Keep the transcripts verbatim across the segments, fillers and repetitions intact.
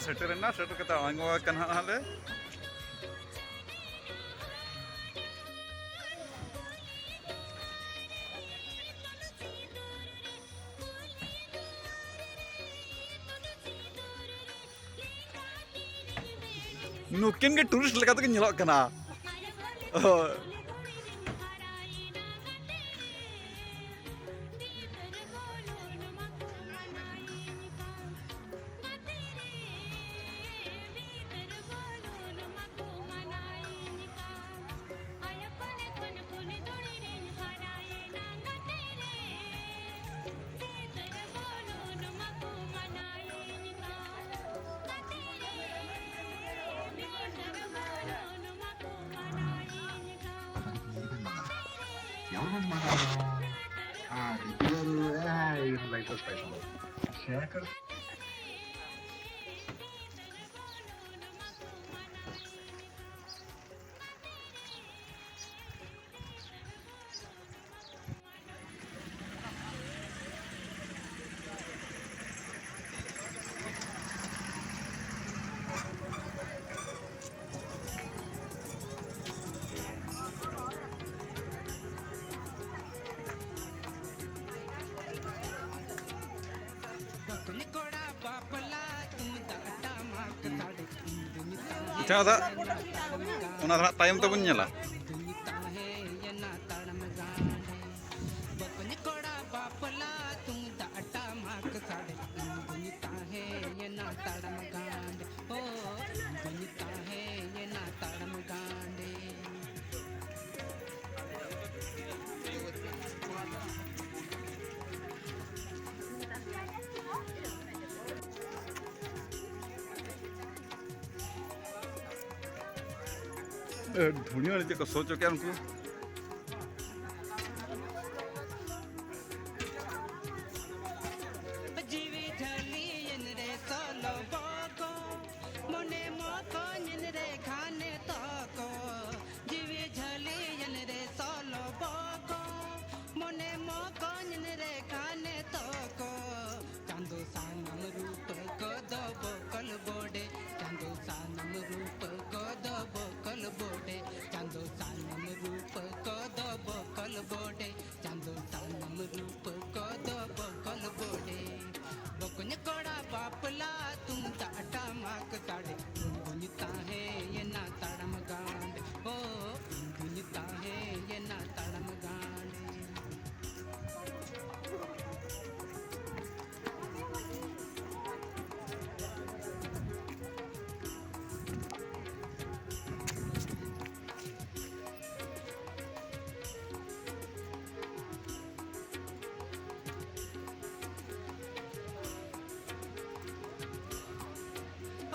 ᱥᱮᱴᱮᱨᱮᱱᱟ, ᱥᱮᱴᱮᱨ ᱠᱟᱛᱮ ᱟᱬᱜᱚ ᱟᱠᱟᱱᱟ ᱦᱟᱸᱜ ᱞᱮ᱾ ᱱᱩᱠᱤᱱ ᱜᱮ ᱴᱩᱨᱤᱥᱴ ᱞᱮᱠᱟ ᱛᱮᱠᱤᱱ ᱧᱮᱞᱚᱜ ᱠᱟᱱᱟ᱾ ᱦᱳᱭ᱾ ᱟᱪᱪᱷᱟ, ᱟᱫᱚ ᱚᱱᱟ ᱫᱚ ᱦᱟᱸᱜ ᱛᱟᱭᱚᱢ ᱛᱮᱵᱚᱱ ᱧᱮᱞᱟ᱾ ᱮ, ᱫᱷᱩᱲᱤ ᱢᱟᱱᱮ ᱪᱮᱫ ᱠᱚ ᱥᱚ ᱦᱚᱪᱚ ᱠᱮᱜᱼᱟ ᱩᱱᱠᱩ? ᱡᱤᱣᱤ ᱡᱷᱟᱹᱞᱤᱭᱮᱱ ᱨᱮ ᱥᱚᱞᱚ ᱵᱚᱜᱚ, ᱢᱚᱱᱮ ᱢᱚᱠᱚᱧᱮᱱ ᱨᱮ ᱜᱷᱟᱱᱮ ᱛᱚᱠᱚ᱾ ᱡᱤᱣᱤ ᱡᱷᱟᱹᱞᱤᱭᱮᱱ ᱨᱮ ᱥᱚᱞᱚ ᱵᱚᱜᱚ, ᱢᱚᱱᱮ ᱢᱚᱠᱚᱧᱮᱱ ᱨᱮ ᱜᱷᱟᱱᱮ ᱛᱚᱠᱚ᱾ ᱪᱟᱸᱫᱚ ᱥᱟᱱᱟᱢ ᱨᱩᱯᱟᱹ ᱠᱚᱫᱚ ᱵᱚᱠᱚᱞ ᱵᱚᱰᱮ, ᱪᱟᱸᱫᱚ ᱥᱟᱱᱟᱢ ᱨᱩᱯ ᱠᱚᱫᱚ ᱵᱚᱠᱚᱞ ᱵᱚᱰᱮ, ᱪᱟᱸᱫᱚ ᱥᱟᱱᱟᱢ ᱨᱩᱯ ᱠᱚᱫᱚ ᱵᱚᱠᱚᱞ ᱵᱚᱰᱮ, ᱪᱟᱸᱫᱚ ᱥᱟᱱᱟᱢ ᱨᱩᱯ ᱠᱚᱫᱚ ᱵᱚᱠᱚᱞ ᱵᱚᱰᱮ᱾ ᱵᱚᱠᱚᱧ ᱠᱚᱲᱟ ᱵᱟᱯᱞᱟ ᱛᱩᱢᱫᱟᱜ ᱴᱟᱢᱟᱠ ᱥᱟᱰᱮ, ᱩᱱᱫᱩᱧ ᱛᱟᱦᱮᱸᱭᱮᱱᱟ ᱛᱟᱲᱟᱢ ᱜᱟᱸᱰᱮ, ᱦᱳ, ᱩᱱᱫᱩᱧ ᱛᱟᱦᱮᱸᱭᱮᱱᱟ ᱛᱟᱲᱟᱢ ᱜᱟᱸᱰᱮ᱾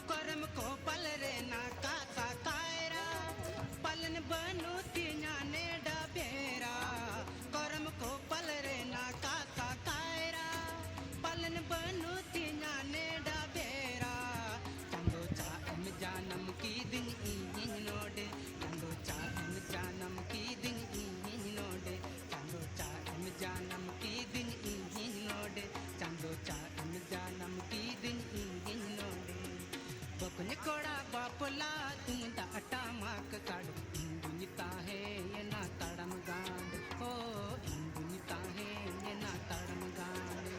ᱠᱚᱨᱢ ᱠᱚᱯᱟᱞ ᱨᱮᱱᱟᱜ ᱠᱟᱥᱟ ᱠᱟᱭᱨᱟ, ᱯᱟᱞᱮᱱ ᱵᱟᱹᱱᱩᱜ ᱛᱤᱧᱟ ᱱᱮᱰᱟ ᱵᱮᱨᱟ᱾ ᱠᱚᱨᱢ ᱠᱚᱯᱟᱞ ᱨᱮᱱᱟᱜ ᱠᱟᱥᱟ ᱠᱟᱭᱨᱟ, ᱯᱟᱞᱮᱱ ᱵᱟᱹᱱᱩᱜ ᱛᱤᱧᱟ ᱱᱮᱰᱟ ᱵᱮᱨᱟ᱾ ᱪᱟᱸᱫᱚ ᱪᱟ ᱮᱢ ᱡᱟᱱᱟᱢ ᱠᱤᱫᱤᱧ ᱤᱧᱤᱧ ᱱᱚᱰᱮ, ᱪᱟᱸᱫᱚ ᱪᱟ ᱮᱢ ᱡᱟᱱᱟᱢ ᱠᱤᱫᱤᱧ ᱤᱧᱤᱧ ᱱᱚᱰᱮ, ᱪᱟᱸᱫᱚ ᱪᱟ ᱮᱢ ᱡᱟᱱᱟᱢ ᱠᱤᱫᱤᱧ ᱤᱧᱤᱧ ᱱᱚᱰᱮ, ᱪᱟᱸᱫᱚ ᱪᱟ ᱮᱢ ᱡᱟᱱᱟᱢ ᱠᱤᱫᱤᱧ ᱤᱧᱤᱧ ᱱᱚᱰᱮ᱾ ᱵᱚᱠᱚᱧ ᱠᱚᱲᱟ ᱵᱟᱯᱞᱟ ᱛᱩᱢᱫᱟᱜ ᱴᱟᱢᱟᱠ ᱥᱟᱰᱮ, ᱤᱧ ᱫᱩᱧ ᱛᱟᱦᱮᱸᱭᱮᱱᱟ ᱛᱟᱲᱟᱢ ᱜᱟᱸᱰᱮ, ᱦᱳ, ᱤᱧ ᱫᱩᱧ ᱛᱟᱦᱮᱸᱭᱮᱱᱟ ᱛᱟᱲᱟᱢ ᱜᱟᱸᱰᱮ᱾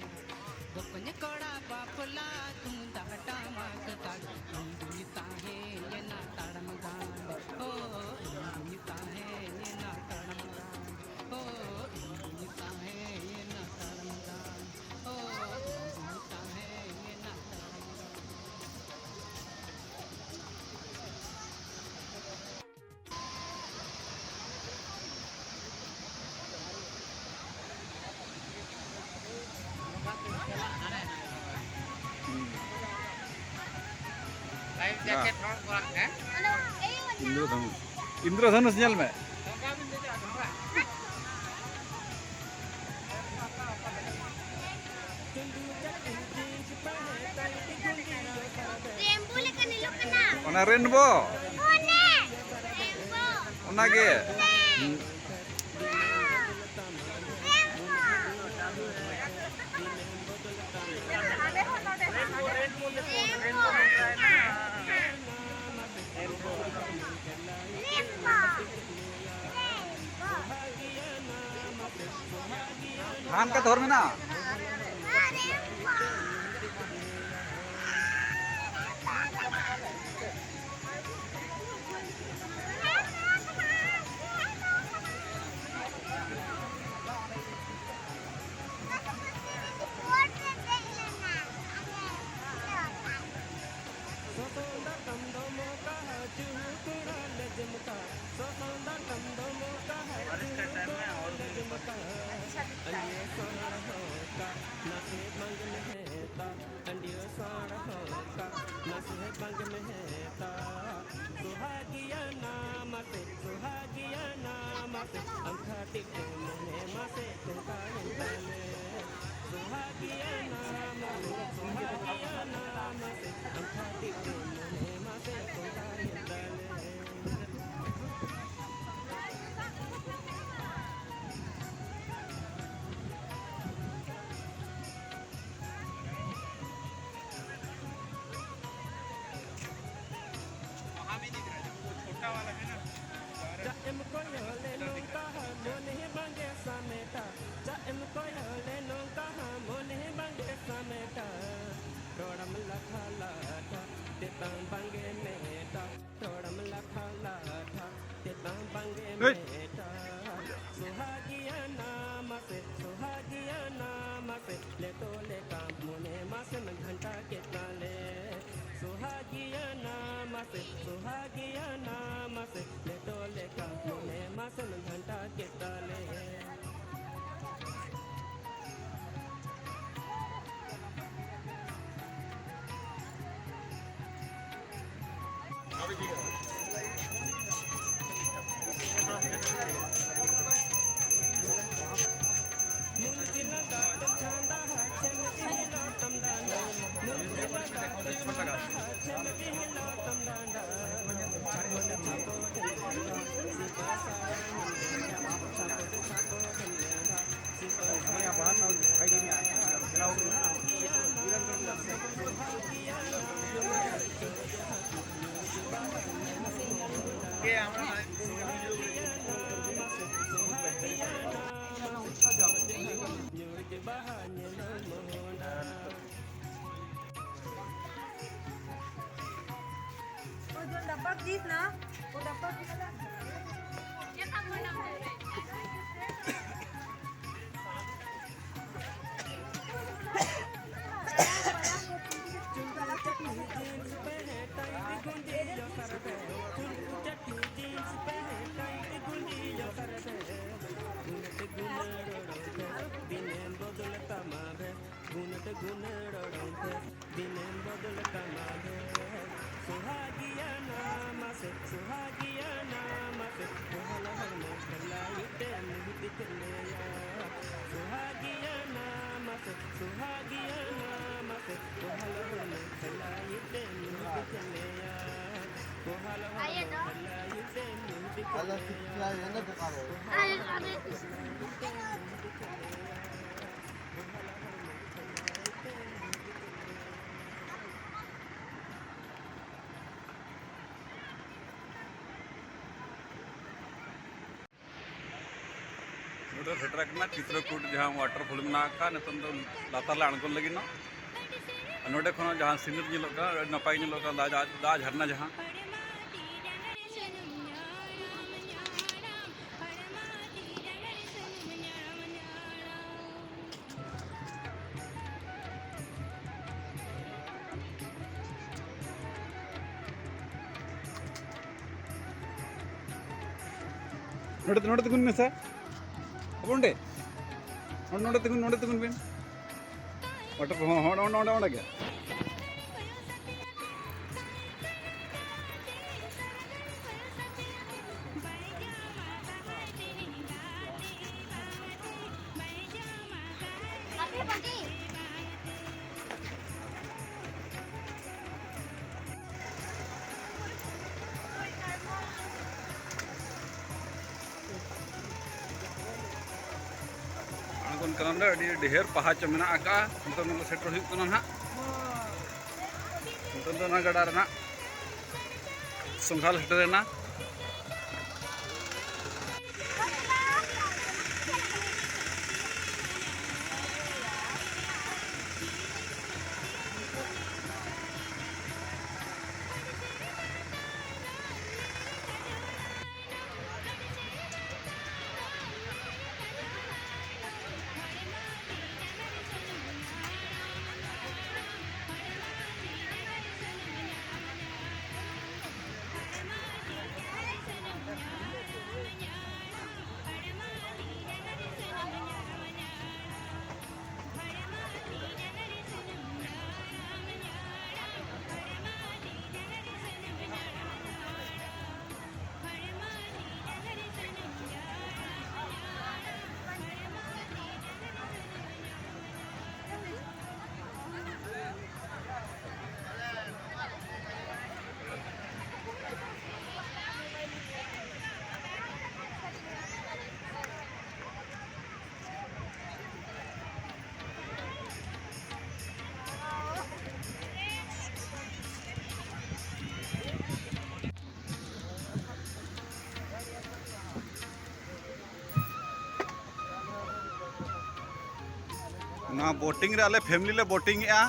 ᱵᱚᱠᱚᱧ ᱠᱚᱲᱟ ᱵᱟᱯᱞᱟ ᱛᱩᱢᱫᱟᱜ ᱴᱟᱢᱟᱠ ᱥᱟᱰᱮ, ᱤᱧ ᱫᱩᱧ ᱛᱟᱦᱮᱸᱭᱮᱱᱟ ᱛᱟᱲᱟᱢ ᱜᱟᱸᱰᱮ, ᱦᱳ, ᱤᱧ ᱫᱩᱧ ᱛᱟᱦᱮᱸᱭᱮᱱᱟ ᱛᱟᱲᱟᱢ ᱜᱟᱸᱰᱮ, ᱦᱳ, ᱤᱧ ᱫᱩᱧ ᱛᱟᱦᱮᱸᱭᱮᱱᱟ ᱛᱟᱲᱟᱢ ᱜᱟᱸᱰᱮ, ᱦᱳ, ᱤᱧ ᱫᱩᱧ ᱛᱟᱦᱮᱸᱭᱮᱱᱟ ᱛᱟᱲᱟᱢ ᱜᱟᱸᱰᱮ᱾ ᱞᱟᱭᱤᱯᱷ ᱡᱟᱠᱮᱴ ᱦᱚᱲ ᱠᱚᱣᱟᱜ, ᱦᱮᱸ? ᱤᱱᱫᱨᱚᱫᱷᱚᱱᱩᱥ, ᱤᱱᱫᱨᱚᱫᱷᱚᱱᱩᱥ ᱧᱮᱞ ᱢᱮ᱾ ᱨᱮᱱᱵᱳ ᱞᱮᱠᱟ ᱧᱮᱞᱚᱜ ᱠᱟᱱᱟ᱾ ᱚᱱᱟ ᱨᱮᱱᱵᱳ? ᱚᱱᱮ! ᱨᱮᱱᱵᱳ᱾ ᱚᱱᱟᱜᱮ᱾ ᱚᱱᱮ! ᱦᱩᱸ᱾ ᱨᱮᱱᱵᱳ᱾ ᱨᱮᱱᱵᱳ᱾ ᱥᱟᱦᱟᱱ ᱠᱟᱛᱮ ᱦᱚᱨ ᱢᱮᱱᱟᱜᱼᱟ᱾ ᱪᱟᱜ ᱮᱢ ᱠᱚᱭᱚᱜ ᱞᱮ ᱱᱚᱝᱠᱟ ᱦᱟᱸᱜ ᱢᱚᱱᱮ ᱵᱟᱝᱜᱮ ᱥᱟᱢᱮᱴᱟ᱾ ᱪᱟᱜ ᱮᱢ ᱠᱚᱭᱚᱜ ᱞᱮ ᱱᱚᱝᱠᱟ ᱦᱟᱸᱜ ᱢᱚᱱᱮ ᱵᱟᱝᱜᱮ ᱥᱟᱢᱮᱴᱟ᱾ ᱨᱚᱲᱟᱢ ᱞᱟᱴᱷᱟ ᱞᱟᱴᱷᱟ ᱛᱮᱛᱟᱝ ᱵᱟᱝᱜᱮ ᱢᱮᱴᱟ᱾ ᱨᱚᱲᱟᱢ ᱞᱟᱴᱷᱟ ᱞᱟᱴᱷᱟ ᱛᱮᱛᱟᱝ ᱵᱟᱝᱜᱮ ᱢᱮᱴᱟ᱾ ᱥᱚᱦᱟᱜᱤᱭᱟᱱᱟ ᱢᱟᱥᱮ, ᱥᱚᱦᱟᱜᱤᱭᱟᱱᱟ ᱢᱟᱥᱮ, ᱞᱮᱴᱚ ᱞᱮᱠᱟ ᱢᱚᱱᱮ ᱢᱟᱥᱮᱢ ᱜᱷᱟᱱᱴᱟ ᱠᱮᱫ ᱛᱟᱞᱮ᱾ ᱥᱚᱦᱟᱜᱤᱭᱟᱱᱟ ᱢᱟᱥᱮ, ᱥᱚᱦᱟᱜᱤᱭᱟᱱᱟ ᱢᱟᱥᱮ, ᱞᱮᱴᱚ ᱞᱮᱠᱟ ᱢᱚᱱᱮ ᱢᱟᱥᱮᱢ ᱜᱷᱟᱱᱴᱟ ᱠᱮᱫ ᱛᱟᱞᱮ᱾ Please, na. ᱱᱚᱰᱮ ᱥᱮᱴᱮᱨ ᱟᱠᱟᱱᱟ ᱪᱤᱛᱨᱚᱠᱩᱴ, ᱡᱟᱦᱟᱸ waterfall ᱢᱮᱱᱟᱜ ᱟᱠᱟᱫ᱾ ᱱᱤᱛᱚᱝ ᱫᱚ ᱞᱟᱛᱟᱨ ᱞᱮ ᱟᱬᱜᱚᱱ ᱞᱟᱹᱜᱤᱫ ᱱᱚᱜ᱾ ᱟᱨ ᱱᱚᱰᱮ ᱠᱷᱚᱱ ᱡᱟᱦᱟᱸ scenery ᱧᱮᱞᱚᱜ ᱠᱟᱱᱟ, ᱟᱹᱰᱤ ᱱᱟᱯᱟᱭ ᱧᱮᱞᱚᱜ ᱠᱟᱱᱟ, ᱫᱟᱜ, ᱫᱟᱜ ᱡᱷᱟᱨᱱᱟ ᱡᱟᱦᱟᱸ᱾ ᱱᱚᱰᱮ, ᱱᱚᱰᱮ ᱛᱤᱸᱜᱩᱱ ᱢᱮᱥᱮ᱾ ᱟᱵᱚ ᱚᱸᱰᱮ᱾ ᱱᱚᱰᱮ, ᱱᱚᱰᱮ ᱛᱤᱸᱜᱩᱱ, ᱱᱚᱰᱮ ᱛᱤᱸᱜᱩᱱ ᱵᱤᱱ᱾ ᱚᱴᱚ ᱠᱚᱦᱚᱸ ᱦᱚᱸ ᱚᱸᱰᱮ, ᱚᱸᱰᱮ, ᱚᱸᱰᱮ ᱜᱮ᱾ ᱟᱬᱜᱚᱱ ᱠᱟᱱᱟᱞᱮ, ᱟᱹᱰᱤ ᱰᱷᱮᱨ ᱯᱟᱦᱟᱪ ᱢᱮᱱᱟᱜ ᱟᱠᱟᱫᱼᱟ᱾ ᱱᱤᱛᱚᱜ ᱱᱚᱰᱮ ᱥᱮᱴᱮᱨ ᱦᱩᱭᱩᱜ ᱠᱟᱱᱟ ᱱᱟᱦᱟᱜ᱾ ᱱᱤᱛᱚᱜ ᱫᱚ ᱚᱱᱟ ᱜᱟᱰᱟ ᱨᱮᱱᱟᱜ ᱥᱚᱸᱜᱷᱟ ᱞᱮ ᱥᱮᱴᱮᱨᱮᱱᱟ᱾ ᱱᱚᱣᱟ ᱵᱳᱴᱤᱝ ᱨᱮ ᱟᱞᱮ ᱯᱷᱮᱢᱤᱞᱤ ᱞᱮ ᱵᱳᱴᱤᱝ ᱮᱜᱼᱟ᱾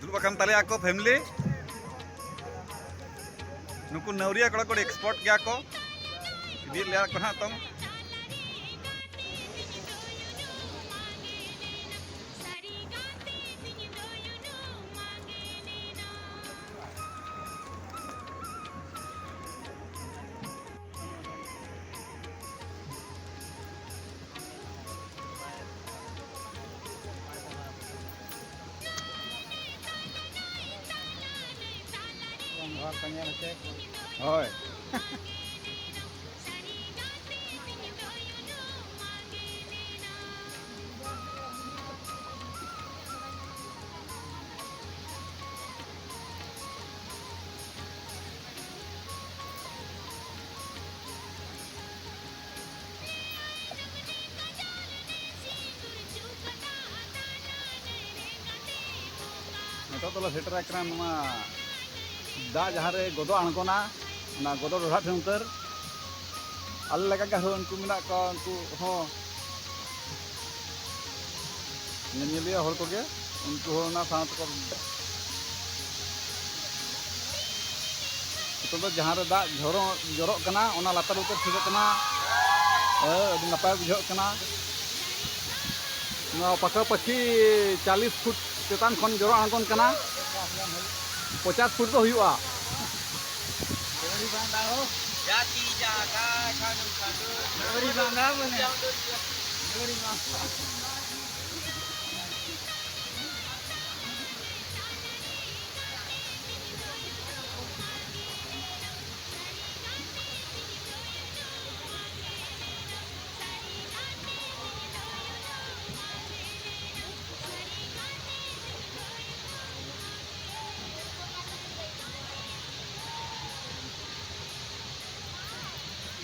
ᱫᱩᱲᱩᱵ ᱟᱠᱟᱱ ᱛᱟᱞᱮᱭᱟ ᱠᱚ ᱯᱷᱮᱢᱤᱞᱤ᱾ ᱱᱩᱠᱩ ᱱᱟᱹᱣᱨᱤᱭᱟ ᱠᱚᱲᱟ ᱠᱚ ᱟᱹᱰᱤ ᱮᱠᱥᱯᱟᱨᱴ ᱜᱮᱭᱟ ᱠᱚ᱾ ᱤᱫᱤᱭᱮᱫ ᱞᱮᱭᱟ ᱠᱚ ᱱᱟᱦᱟᱜ ᱛᱚᱝ᱾ ᱦᱳᱭ᱾ ᱱᱤᱛᱚᱜ ᱫᱚᱞᱮ ᱥᱮᱴᱮᱨ ᱟᱠᱟᱱᱟ ᱱᱚᱣᱟ ᱫᱟᱜ ᱡᱟᱦᱟᱸ ᱨᱮ ᱜᱚᱫᱚ ᱟᱬᱜᱚᱱᱟ, ᱚᱱᱟ ᱜᱚᱫᱚ ᱰᱚᱰᱷᱟ ᱴᱷᱮᱱ ᱩᱛᱟᱹᱨ᱾ ᱟᱞᱮ ᱞᱮᱠᱟ ᱜᱮ ᱟᱨᱦᱚᱸ ᱩᱱᱠᱩ ᱢᱮᱱᱟᱜ ᱠᱚᱣᱟ, ᱩᱱᱠᱩ ᱦᱚᱸ ᱧᱮᱧᱮᱞᱤᱭᱟᱹ ᱦᱚᱲ ᱠᱚᱜᱮ, ᱩᱱᱠᱩ ᱦᱚᱸ ᱚᱱᱟ ᱥᱟᱶ ᱛᱮᱠᱚ᱾ ᱱᱤᱛᱚᱜ ᱫᱚ ᱡᱟᱦᱟᱸ ᱨᱮ ᱫᱟᱜ ᱡᱷᱚᱨᱚ ᱡᱚᱨᱚᱜ ᱠᱟᱱᱟ, ᱚᱱᱟ ᱞᱟᱛᱟᱨ ᱩᱛᱟᱹᱨ ᱴᱷᱤᱠᱚᱜ ᱠᱟᱱᱟ᱾ ᱦᱮᱸ, ᱟᱹᱰᱤ ᱱᱟᱯᱟᱭ ᱵᱩᱡᱷᱟᱹᱜ ᱠᱟᱱᱟ᱾ ᱱᱚᱣᱟ ᱯᱟᱠᱟ ᱯᱟᱹᱠᱤ ᱪᱟᱞᱤᱥ ᱯᱷᱩᱴ ᱪᱮᱛᱟᱱ ᱠᱷᱚᱱ ᱡᱚᱨᱚ ᱟᱬᱜᱚᱱ ᱠᱟᱱᱟ᱾ ᱯᱚᱪᱟᱥ ᱯᱷᱩᱴ ᱫᱚ ᱦᱩᱭᱩᱜᱼᱟ᱾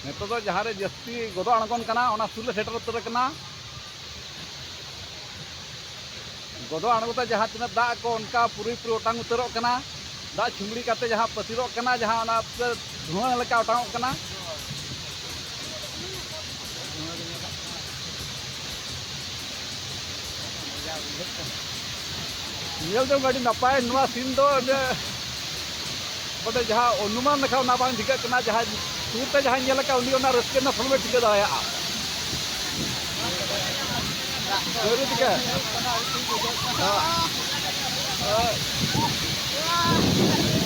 ᱱᱤᱛᱚᱜ ᱫᱚ ᱡᱟᱦᱟᱸ ᱨᱮ ᱡᱟᱹᱥᱛᱤ ᱜᱚᱫᱚ ᱟᱬᱜᱚᱱ ᱠᱟᱱᱟ, ᱚᱱᱟ ᱥᱩᱨ ᱞᱮ ᱥᱮᱴᱮᱨ ᱩᱛᱟᱹᱨ ᱟᱠᱟᱱᱟ᱾ ᱜᱚᱫᱚ ᱟᱬᱜᱚ ᱛᱮ ᱡᱟᱦᱟᱸ ᱛᱤᱱᱟᱹᱜ ᱫᱟᱜ ᱠᱚ, ᱚᱱᱠᱟ ᱯᱩᱨᱟᱹ ᱯᱩᱨᱟᱹ ᱚᱴᱟᱝ ᱩᱛᱟᱹᱨᱚᱜ ᱠᱟᱱᱟ᱾ ᱫᱟᱜ ᱪᱷᱩᱢᱲᱤ ᱠᱟᱛᱮ ᱡᱟᱦᱟᱸ ᱯᱟᱹᱥᱤᱨᱚᱜ ᱠᱟᱱᱟ, ᱡᱟᱦᱟᱸ ᱚᱱᱟ ᱫᱷᱩᱣᱟᱹ ᱞᱮᱠᱟ ᱚᱴᱟᱝᱚᱜ ᱠᱟᱱᱟ᱾ ᱧᱮᱞ ᱡᱚᱝ ᱟᱹᱰᱤ ᱱᱟᱯᱟᱭ ᱱᱚᱣᱟ scene ᱫᱚ, ᱚᱸᱰᱮ, ᱚᱸᱰᱮ ᱡᱟᱦᱟᱸ ᱚᱱᱩᱢᱟᱱ ᱞᱮᱠᱷᱟᱱ ᱚᱱᱟ ᱵᱟᱝ ᱴᱷᱤᱠᱟᱹᱜ ᱠᱟᱱᱟ᱾ ᱡᱟᱦᱟᱸᱭ ᱥᱩᱨ ᱛᱮ ᱡᱟᱦᱟᱸᱭ ᱧᱮᱞ ᱟᱠᱟᱫ, ᱩᱱᱤ ᱚᱱᱟ ᱨᱟᱹᱥᱠᱟᱹ ᱨᱮᱱᱟᱜ ᱯᱷᱚᱞ ᱵᱮᱱ ᱴᱷᱤᱠᱟᱹ ᱫᱟᱲᱮᱭᱟᱜᱼᱟ᱾ ᱥᱟᱹᱨᱤ ᱛᱮᱜᱮ᱾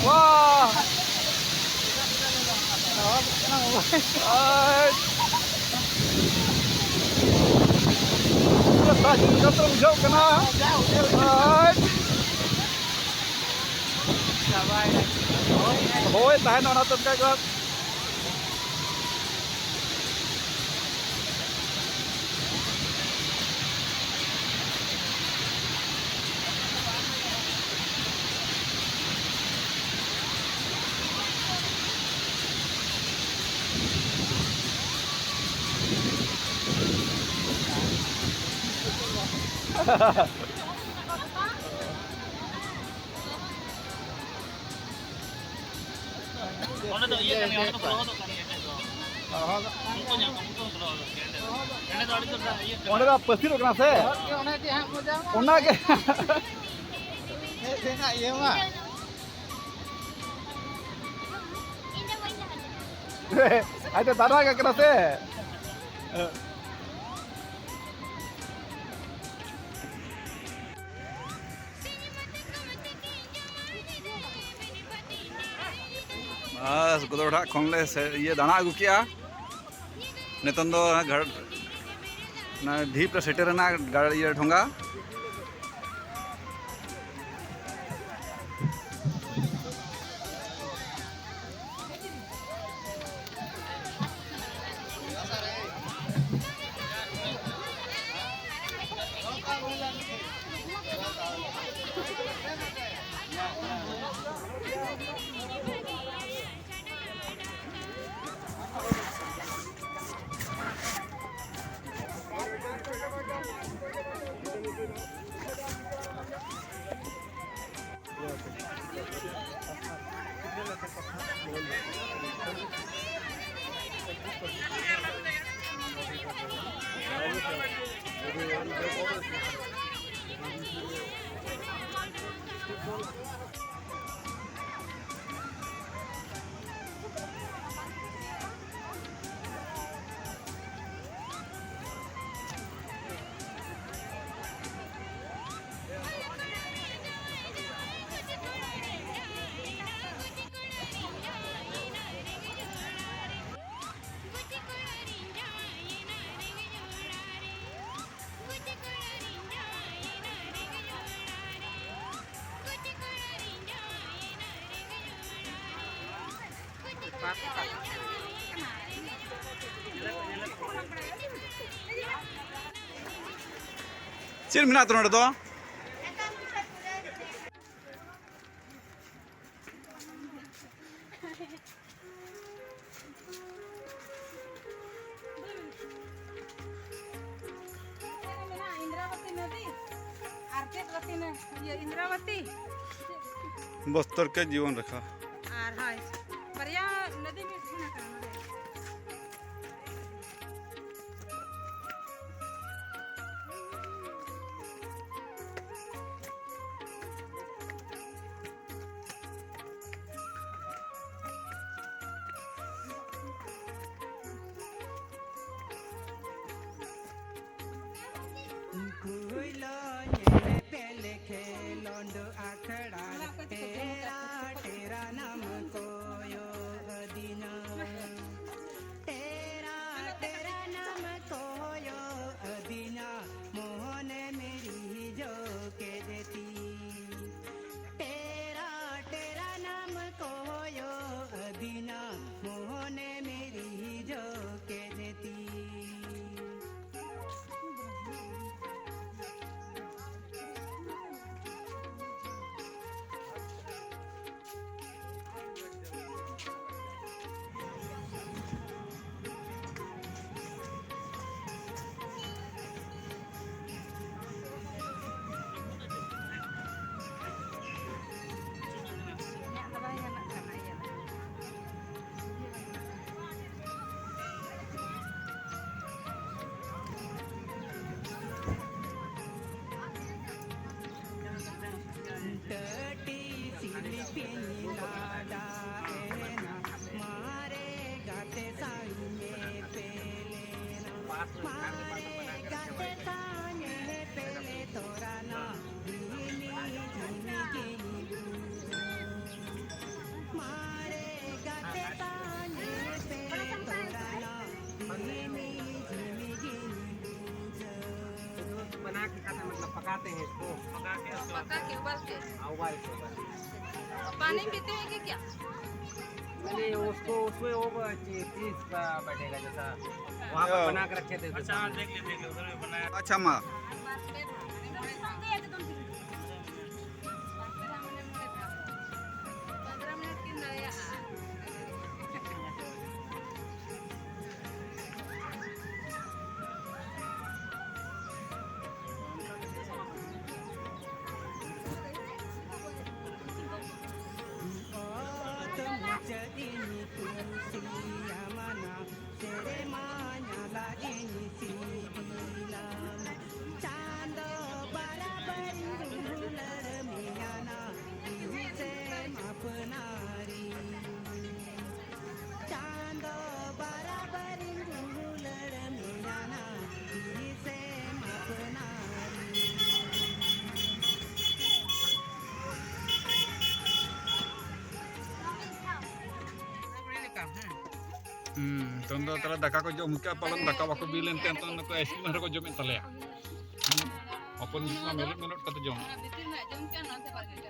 ᱣᱟᱦ! ᱟᱨ ᱯᱩᱨᱟᱹ ᱥᱟᱥᱛᱷᱚ ᱠᱟᱛᱮ ᱵᱩᱡᱷᱟᱹᱜ ᱠᱟᱱᱟ᱾ ᱟᱨ ᱦᱳᱭ, ᱛᱟᱦᱮᱱ ᱚᱱᱟ ᱛᱚ ᱚᱱᱠᱟ ᱜᱮ᱾ ᱚᱸᱰᱮ ᱫᱚ ᱤᱭᱟᱹ ᱠᱟᱱ ᱜᱮᱭᱟ, ᱚᱸᱰᱮ ᱫᱚ ᱞᱚᱦᱚᱫᱚᱜ ᱠᱟᱱ ᱜᱮᱭᱟ, ᱮᱴᱮᱫ ᱫᱚ᱾ ᱩᱱᱠᱩ ᱧᱮᱞ ᱠᱚᱢ, ᱩᱱᱠᱩ ᱦᱚᱸᱠᱚ ᱞᱚᱦᱚᱫᱚᱜ ᱜᱮᱭᱟ, ᱮᱴᱮᱫ ᱫᱚ᱾ ᱮᱴᱮᱫ ᱫᱚ ᱟᱹᱰᱤ ᱡᱳᱨ ᱫᱟᱜ ᱤᱭᱟᱹᱜ ᱠᱟᱱᱟ᱾ ᱚᱸᱰᱮ ᱫᱚ ᱯᱟᱹᱥᱤᱨᱚᱜ ᱠᱟᱱᱟ ᱥᱮ? ᱚᱱᱟ ᱜᱮ᱾ ᱦᱮᱡ ᱞᱮᱱᱟ ᱤᱭᱟᱹ ᱢᱟ᱾ ᱟᱡ ᱫᱚ ᱫᱟᱫᱟ ᱜᱮ ᱠᱟᱱᱟ ᱥᱮ? ᱵᱟᱥ, ᱜᱚᱫᱚᱲᱦᱟᱜ ᱠᱷᱚᱱ ᱞᱮ ᱥᱮ-, ᱤᱭᱟᱹ ᱫᱟᱬᱟ ᱟᱹᱜᱩ ᱠᱮᱜᱼᱟ᱾ ᱱᱤᱛᱚᱝ ᱫᱚ ᱚᱱᱟ ᱜᱷᱟᱴ, ᱚᱱᱟ ᱰᱷᱤᱯ ᱨᱮ ᱥᱮᱴᱮᱨ ᱮᱱᱟ ᱜᱟᱲ-, ᱤᱭᱟᱹ, ᱰᱷᱚᱸᱜᱟ᱾ ᱪᱮᱫ ᱢᱮᱱᱟᱜ ᱛᱟᱵᱚᱱᱟ ᱱᱚᱰᱮ ᱫᱚ? ᱢᱮᱱᱟᱜᱼᱟ ᱤᱱᱫᱨᱟᱵᱚᱛᱤ ᱱᱚᱫᱤ ᱟᱨ ᱪᱮᱫ ᱵᱚᱛᱤ ᱱᱟ-, ᱤᱭᱟᱹ, ᱤᱱᱫᱨᱟᱵᱚᱛᱤ᱾ ᱵᱚᱥᱛᱚᱨ ᱠᱮ ᱡᱤᱵᱚᱱ ᱨᱮᱠᱷᱟ᱾ ᱟᱨ ᱦᱳᱭ, ᱵᱟᱨᱭᱟ ᱱᱚᱫᱤ ᱢᱤᱫ ᱴᱷᱮᱱ ᱟᱠᱟᱱᱟ ᱱᱚᱰᱮ᱾ ᱯᱩᱭᱞᱩ ᱧᱮᱯᱮᱞ ᱠᱷᱮᱞᱳᱸᱰ ᱟᱠᱷᱲᱟ ᱨᱮ ᱴᱮᱨᱟ ᱴᱮᱨᱟ ᱱᱟᱢ ᱠᱚᱭᱚᱜ ᱟᱹᱫᱤᱧᱟ᱾ ᱴᱮᱨᱟ ᱴᱮᱨᱟ ᱱᱟᱢ ᱠᱚᱭᱚᱜ ᱟᱹᱫᱤᱧᱟ, ᱢᱚᱱᱮᱢ ᱨᱤᱡᱷᱟᱹᱣ ᱠᱮᱫ ᱛᱤᱧ᱾ ᱴᱮᱨᱟ ᱴᱮᱨᱟ ᱱᱟᱢ ᱠᱚᱭᱚᱜ ᱟᱹᱫᱤᱧᱟ, ᱢᱚᱱᱮᱢ ᱨᱤᱡᱷᱟᱹᱣ ᱠᱮᱫ ᱛᱤᱧ᱾ बना के खाते, मतलब पकाते हैं इसको। पका के उसको पका के उबाल के। हाँ, उबाल के, उबाल के। पानी पीते हैं कि क्या? नहीं, उसको, उसमें वो ब-, ची-, चीज का बैठेगा जैसा वहाँ पर हाँ। बना के रखे थे। अच्छा, हाँ, देख ले, देख ले, उधर भी बनाया। अच्छा, माँ। ᱦᱩᱸ, ᱱᱤᱛᱚᱝ ᱫᱚ ᱛᱟᱦᱞᱮ ᱫᱟᱠᱟ ᱠᱚ ᱡᱚᱢ ᱠᱮᱜᱼᱟ, ᱯᱟᱞᱮᱱ ᱫᱟᱠᱟ ᱵᱟᱠᱚ ᱵᱤᱞ ᱮᱱᱛᱮ ᱱᱤᱛᱚᱝ ᱱᱩᱠᱩ ᱟᱭᱤᱥᱠᱨᱤᱢ ᱨᱮᱠᱚ ᱡᱚᱢᱮᱫ ᱛᱟᱞᱮᱭᱟ᱾ ᱦᱩᱸ, ᱦᱚᱯᱚᱱ ᱜᱤᱫᱽᱨᱟᱹ ᱢᱟ ᱢᱮᱞᱚᱴ ᱢᱮᱞᱚᱴ ᱠᱟᱛᱮ ᱡᱚᱢ᱾ ᱚᱱᱟ ᱵᱷᱤᱛᱤᱨ ᱨᱮᱱᱟᱜ ᱡᱚᱢ ᱠᱮᱜᱼᱟ, ᱱᱚᱣᱟ ᱛᱮ ᱵᱟᱝ ᱦᱩᱭᱩᱜ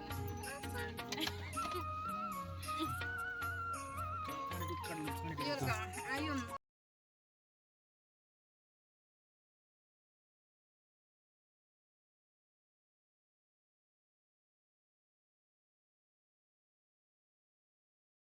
ᱠᱟᱱᱟ᱾ ᱤᱭᱟᱹ ᱞᱮᱠᱟ, ᱟᱭᱩᱢ᱾